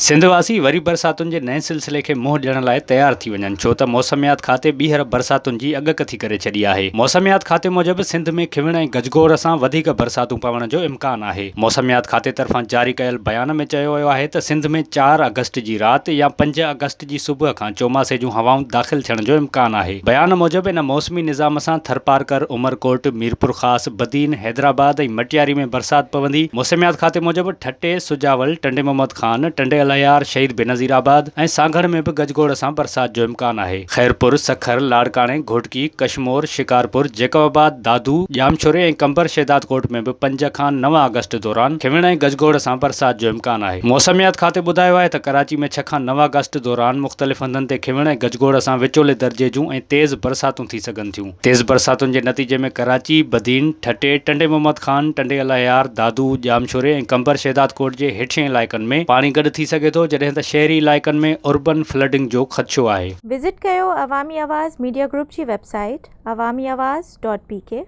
سنڌ واسي وري برساتن جي نئين سلسلي کي منهن ڏيڻ لاء تيار ٿي وڃن ڇو ته موسميات کاتي ٻيهر برساتن جي اڳڪٿي ڪري ڇڏي آهي. موسميات کاتي موجب سنڌ ۾ کنوڻ ۽ گجگوڙ سان وڌيڪ برساتون پوڻ جو امڪان آهي. موسميات کاتي طرفان جاري ڪيل بيان ۾ چيو ويو آهي ته سنڌ ۾ چار آگسٽ جي رات يا پنج آگسٽ جي صبح کان چوماسي جون هوائون داخل ٿيڻ جو امڪان آهي. بيان موجب ان موسمي نظام سان ٿرپارڪر، عمرڪوٽ، ميرپورخاص، بدين، حيدرآباد ۽ مٽياري ۾ برسات پوندي. موسميات کاتي موجب ٺٽي، سجاول، ٽنڊي محمد خان، ٽنڊي الهيار، شهيد بينظير آباد ۽ سانگهڙ ۾ به گجگوڙ سان برسات جو امڪان آهي. خيرپور، سکر، لاڙڪاڻي، گهوٽڪي، ڪشمور، شڪارپور، جيڪب آباد، دادو، ڄامشوري ۽ قمبر شهدادڪوٽ ۾ به پنج کان نو آگسٽ دوران کنوڻ ۽ گجگوڙ سان برسات جو امڪان آهي. موسميات کاتي ٻڌايو آهي ته ڪراچي ۾ ڇهه کان نو آگسٽ دوران مختلف هنڌن تي کنوڻ ۽ گجگوڙ سان وچولي درجي جون ۽ تيز برساتون ٿي سگهن ٿيون. تيز برساتن جي نتيجي ۾ ڪراچي، بدين، ٺٽي، ٽنڊي محمد خان، ٽنڊي الهيار، دادو، ڄامشوري ۽ قمبر شهدادڪوٽ جي هيٺين علائقن ۾ پاڻي گڏ ٿي سگهي ٿو جڏهن ته شهري علائقن ۾ اربن فلڊنگ جو خدشو آهي. وزٽ ڪيو عوامي آواز ميڊيا گروپ جي website Awami Awaz dot P K.